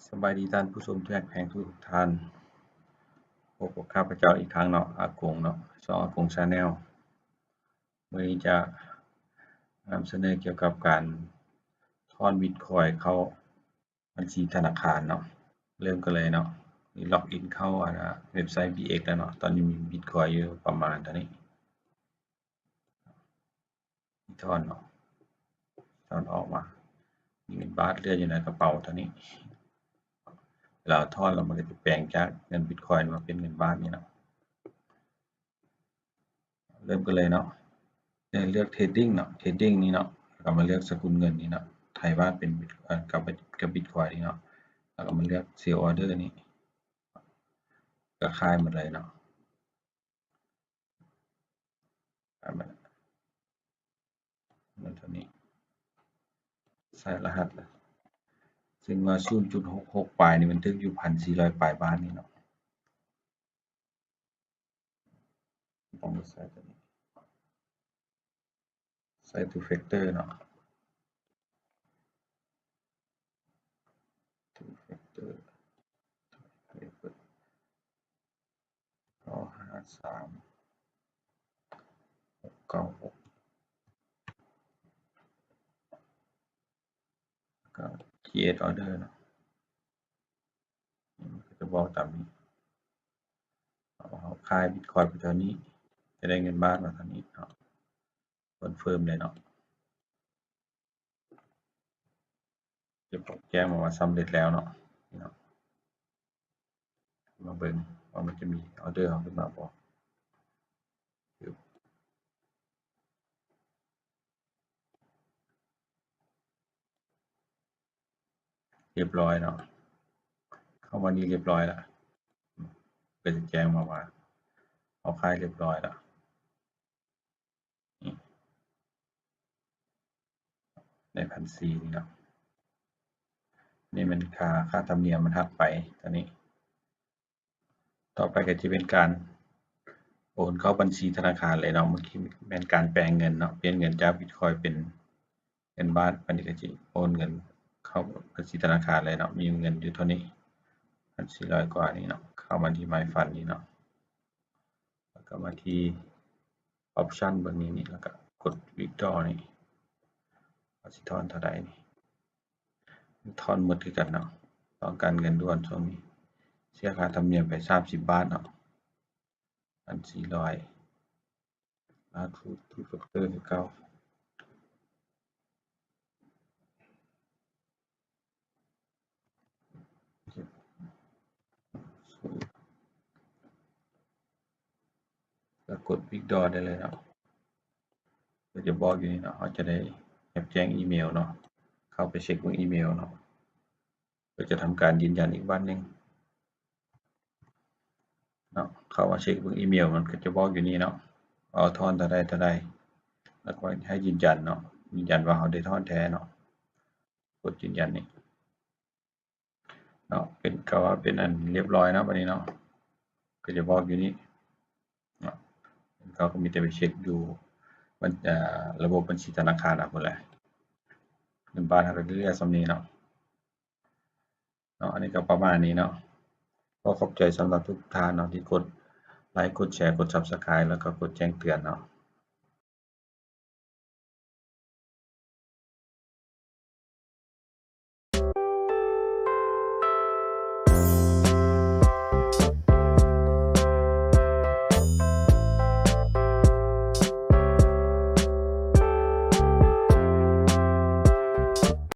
ສະບາຍດີທ່ານຜູ້ຊົມທີ່ຮັກແພງທຸກໆທ່ານ, ພົບກັບຂ້າພະເຈົ້າອີກຄັ້ງເນາະ ອາກົງເນາະ ຊ່ອງອາກົງ Channel. ມື້ນີ້ຈະນຳສະເໜີກ່ຽວກັບການຖອນບິດຄອຍເຂົ້າບັນຊີທະນາຄານເນາະ. ເລີ່ມກັນເລີຍເນາະ. ນີ້ລັອກອິນເຂົ້າ ອັນ ເວັບໄຊ ບີເອັກ ແລ້ວເນາະ. ຕອນນີ້ມີບິດຄອຍຢູ່ປະມານເທົ່ານີ້. ຖອນເນາະ ຖອນອອກມາ ມີເງິນບາດເຫຼືອຢູ່ໃນກະເປົາເທົ່ານີ້. ເວລາເຮົາຖອນແລ້ວ ມັນກໍຈະແປງຈາກເງິນບິດຄອຍມາເປັນເງິນບາດນີ້ເນາະ. ເລີ່ມກັນເລີຍເນາະ. ເລືອກ Trading ເນາະ. Trading ນີ້ເນາະ ແລ້ວກໍມາເລືອກສະກຸນເງິນນີ້ເນາະ. ໄທບາດເປັນ ເອີ ກັບ ກັບບິດຄອຍນີ້ເນາະ. ແລ້ວກໍມາເລືອກ Sell Order ນີ້ ກໍຂາຍໝົດເລີຍເນາະ. ອັນນັ້ນ ມັນເທົ່ານີ້ ໃສ່ລະຫັດ ຊຶ່ງວ່າ ສູນຈຸດຫົກຫົກ ປາຍນີ້ ມັນຖືກຢູ່ ພັນສີ່ຮ້ອຍ ປາຍບາດນີ້ເນາະ. ຕ້ອງໃສ່ຕົວນີ້ ໃສ່ Two Factor ເນາະ. Two Factor ເກົ້າຫ້າສາມ ຫົກເກົ້າຫົກ ກໍ Create Order ເນາະ. ມັນກໍຈະບອກຕາມນີ້ ເຮົາຂາຍບິດຄອຍໄປເທົ່ານີ້ ຈະໄດ້ເງິນບາດມາເທົ່ານີ້ເນາະ. ຄອນເຟີມເລີຍເນາະ. ຈະແຈ້ງມາວ່າສຳເລັດແລ້ວເນາະ. ມາເບິ່ງວ່າມັນຈະມີອໍເດີເຮົາຂຶ້ນມາບໍ່. ຮຽບຮ້ອຍເນາະ. ເຂົ້າມານີ້ຮຽບຮ້ອຍລະ ເພິ່ນຈະແຈ້ງມາວ່າເຮົາຂາຍຮຽບຮ້ອຍລະ. ໄດ້ພັນສີ່ນີ້ເນາະ. ນີ້ແມ່ນຄ່າ ຄ່າທຳນຽມມັນຫັກໄປຕົວນີ້. ຕໍ່ໄປກໍຈະເປັນການໂອນເຂົ້າບັນຊີທະນາຄານເລີຍເນາະ. ເມື່ອກີ້ແມ່ນການແປງເງິນເນາະ, ປ່ຽນເງິນຈາກບິດຄອຍເປັນເງິນບາດ, ບັດນີ້ກໍຊິໂອນເງິນເຂົ້າບັນຊີທະນາຄານເລີຍເນາະ. ມີເງິນຢູ່ເທົ່ານີ້ ພັນສີ່ຮ້ອຍກວ່ານີ້ເນາະ, ເຂົ້າມາທີ່ My Fund ນີ້ເນາະ. ແລ້ວກໍມາທີ່ Option ເບິ່ງນີ້ ນີ້ ແລ້ວກໍກົດ Withdraw ນີ້ ວ່າຊິຖອນເທົ່າໃດນີ້. ຖອນໝົດຄືກັນເນາະ. ຕ້ອງການເງິນດ່ວນຊ່ວງນີ້. ເສຍຄ່າທຳນຽມໄປສາມສິບບາດເນາະ. ພັນສີ່ຮ້ອຍ Add Two Factor ຄືເກົ່າ. ແລ້ວກົດ Withdraw ໄດ້ເລີຍເນາະ. ກໍຈະບອກຢູ່ນີ້ເນາະ, ເຮົາຈະໄດ້ຮັບແຈ້ງອີເມວເນາະ, ເຂົ້າໄປເຊັກເບິ່ງອີເມວເນາະ. ກໍຈະທຳການຢືນຢັນອີກບາດໜຶ່ງເນາະ. ເຂົ້າມາເຊັກເບິ່ງອີເມວ ມັນກໍຈະບອກຢູ່ນີ້ເນາະ, ເອົາ ຖອນເທົ່າໃດເທົ່າໃດ, ແລ້ວກໍໃຫ້ຢືນຢັນເນາະ, ຢືນຢັນວ່າເຮົາໄດ້ຖອນແທ້ເນາະ. ກົດຢືນຢັນນີ້ເນາະ, ເປັນ ກໍວ່າເປັນອັນຮຽບຮ້ອຍເນາະ. ບັດນີ້ເນາະ ກໍຈະບອກຢູ່ນີ້ເນາະ, ເຮົາກໍມີແຕ່ໄປເຊັກຢູ່ບັນ ເອີ ລະບົບບັນຊີທະນາຄານເຮົາພຸ້ນແຫຼະ. ເງິນບາດເຮົາກໍເຫຼືອສ່ຳນີ້ເນາະ. ເນາະ ອັນນີ້ກໍປະມານນີ້ເນາະ. ຂໍຂອບໃຈສຳລັບທຸກທ່ານເນາະ ທີ່ກົດໄລຄ໌ ກົດແຊ ກົດ Subscribe ແລ້ວກໍກົດແຈ້ງເຕືອນເນາະ.